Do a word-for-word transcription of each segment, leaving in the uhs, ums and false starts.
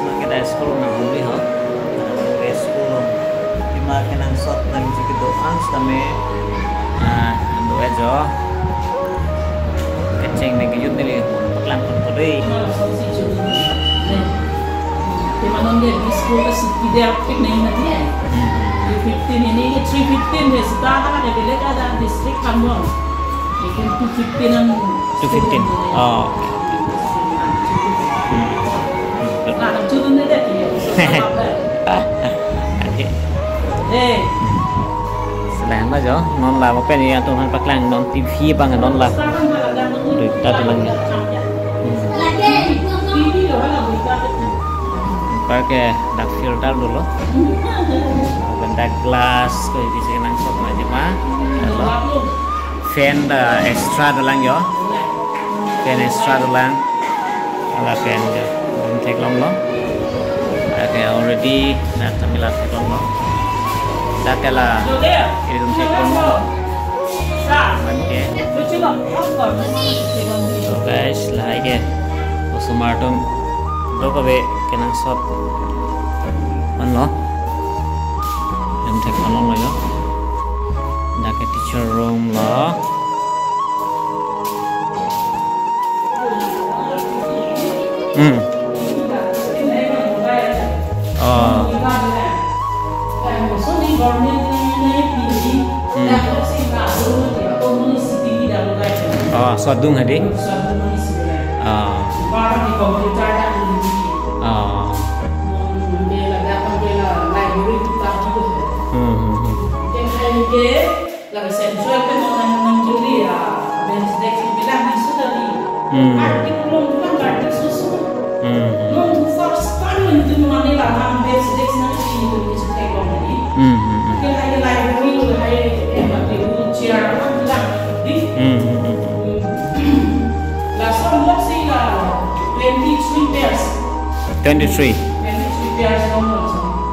Mangketa school nang holi ho. Ke school lo. Pima kenangsot nangji kedo-an sitame. Ah, ando ajo. Kecheng nangkejut neli paklang pon po dei. Pima non dia di school ke siti dia pik nang mati ya. Hmm. Di fifteen ini, three fifteen dia sita kan ada beli ada district Kambon. Ikan two fifteen an. Two fifteen. Oh, okay. Nah, turun deh dia. Okay. Eh. Selain ajo, non la, apa ni yang Tuhan paklang, non T V bang, non la. Duita dolang ya. Hmm. Pakai dak filter dulu. Dak glass, ko isi kenangsot aja ma. Halo. Fan dak extra dolang yo. Fan extra dolang. Ala fan yo. Room theklonglo. Okay, already dak kami la theklonglo. Dak ke la. Ini room theklonglo. Oke. So guys, lahai ke. Osomar atum dokave kenangsot. Anlo. Room theklonglo yo. Dak ke teacher room lo. Hmm. Oh. Hmm. Oh, so adung hadi? Oh. Oh. Hmm, hmm, hmm. Laga central pen non nang nang juli ya, bench desk ni bilang ni sudah di. Hmm. Arctic long bilang Arctic susu. Hmm. Non tu first time nang tu mana la nang bench desk nang si tu ni cetek long ni. Hmm, hmm, hmm. Ke hai library lo hai, eh, mati chair apa bilang di. Hmm, hmm, hmm. La som lok si la twenty-three pairs. Twenty-three. Twenty-three pairs long lo.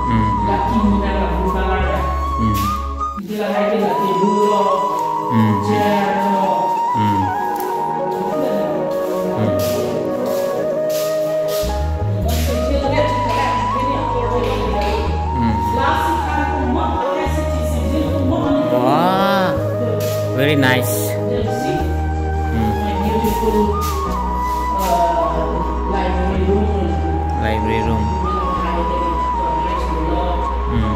Hmm. La kim na la blue color ya. Hmm. Dia hai dia table lo. Hmm. Chair lo. Hmm. Hmm. Hmm. Wow, very nice. Hmm. Beautiful, uh, library room. Library room. Hmm.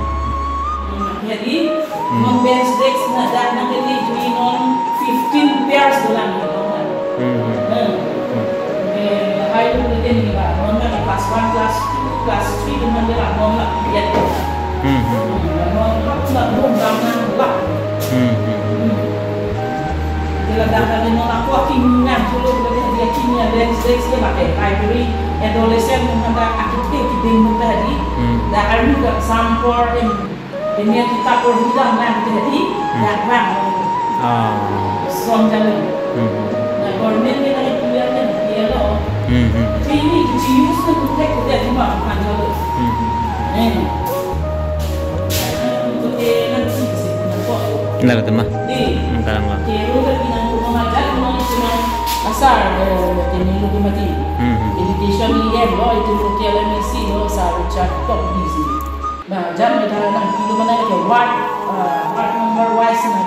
Jadi, hmm, non bench desk na dak nang ini jui non fifteen pairs dolang ni, non. Hmm, hmm. Hmm. Hmm. Eh, hai lu ni ba, non na class one, class two, class three, tu man dolang, non la, ya. Hmm, hmm, hmm. Non la, non la, non la. Hmm, hmm, hmm. Jela dak kali non aku aking ngan dulu, dia aking ya bench desk dia pakai library, adolescent, non ada akit akit ding muka di. Hmm. Dak army dak sampor, em, Ini kitab purhidam nang jadi, hmm, dak bang. Ah. Som jalan. Hmm. Na government ke tadi kuliah kan dia lo. Hmm, hmm. Jadi ini diuse na kuntek dia di mana kan jalan. Hmm. Eh. Untuk ke nanti sih, kenapa? Nara tema. Di. Hmm, karang lo. Ke lu kan bilang rumah aja, rumah itu cuma asar, eh, ini lu mati. Hmm, hmm. Education ni kan lo, itu lu ke L M S C lo, asar cak top busy. Nah, jam kita nang pilo mana ke ward, eh, ward number wise na.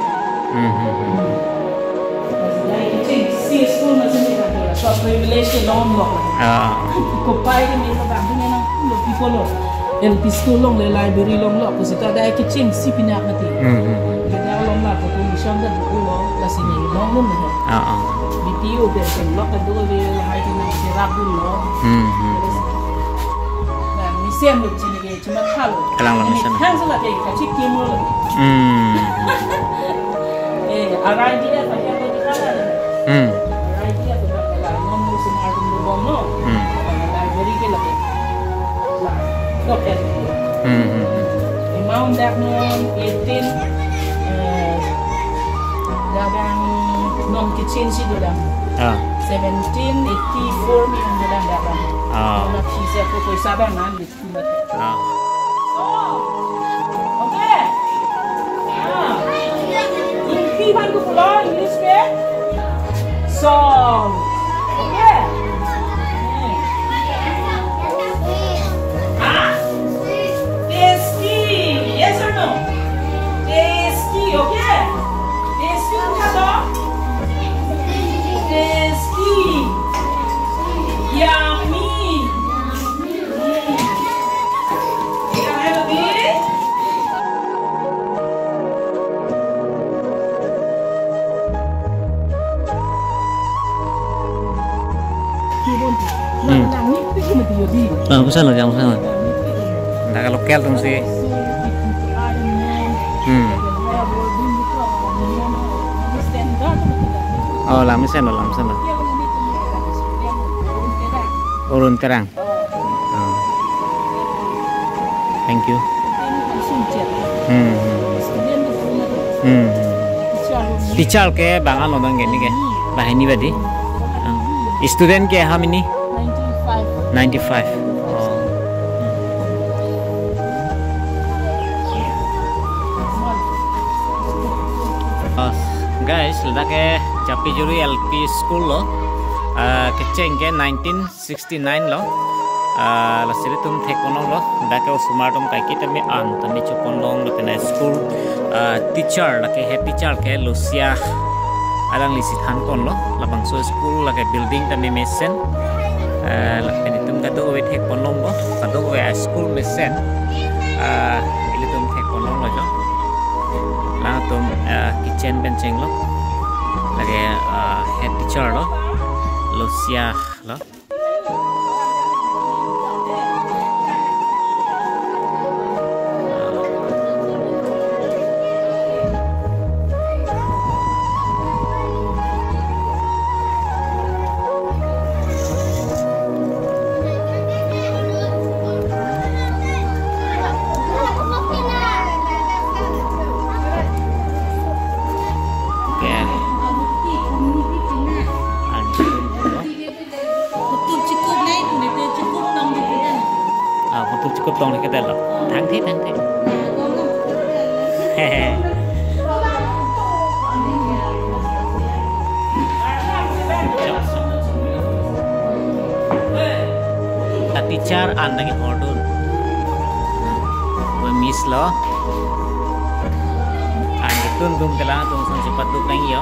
Hmm, hmm, hmm. Jadi kecheng si school masih ni kan, so privilege ke long long. Ah. Kopai ke ni pabang ni nang lo people lo. L P school long le library long lo, kusita ada kecheng si pinak mati. Hmm, hmm, hmm. Kita long la ko mission dan lo la sini long long lo. Ah, ah. B P O ke long lo kan tu le hai ke nang serap lo. Hmm, hmm. Terus, nah, misi yang lo sini. Cuma hal. Kalang lo ini mesen. Hang sala ke, kachik kim lo. Hmm. Eh, arai dia pakai apa di sana? Hmm. Arai dia tu pakai la, nom musim harum lo bom lo. Hmm. Library ke lagi. Lah, oke. Hmm, hmm, hmm. Amount dak non eighteen, eh, dak bang non kitchen si do dak. Ah. Seventeen eighty-four mi dak bang. Ah. Na pisa ko ko sabang an. Ah. So, okay. Ah. Hindi bang ko pulo English pe. So, okay. Hmm. Langmepik mati jodi. Ah, pusalo, jang pusalo. Dak local atumsi. Hmm. Oh, langmesen lo, langmesen lo. Urun Terang. Oh. Thank you. Hmm. Hmm. Teacher ke bang-an lo dong ke ni ke? Banghini badi. Ah. Student ke how many? Ninety-five. Ninety-five. Oh. Hmm. Oh, guys, ladak ke Japijuri L P School lo. Ah, kecheng ke nineteen sixty-nine lo. Ah, lasi ilitum thekponlonglo. Dak ke osomar atum kaike tame an tame choponlong lapen a school, ah, teacher lake head teacher ke Lucia alanglisi thanponlo. Labangso school lake building tame mesen. Ah, lapen itum kadokave thekponlonglo. Kadokave a school mesen. Ah, ilitum thekponlonglo jo. Alangtum, ah, kitchen pen chenglo. Lake, ah, head teacher lo. Lucia lo. Oke. Kutup chikup nai, kutup chikup tong di kita. Ah, kutup chikup tong di kita lo. Thangthe, thangthe. Hehe. A teacher an dagi hordun. Oi miss lo. An ketun dum telang tung sang cepat duk nang yo.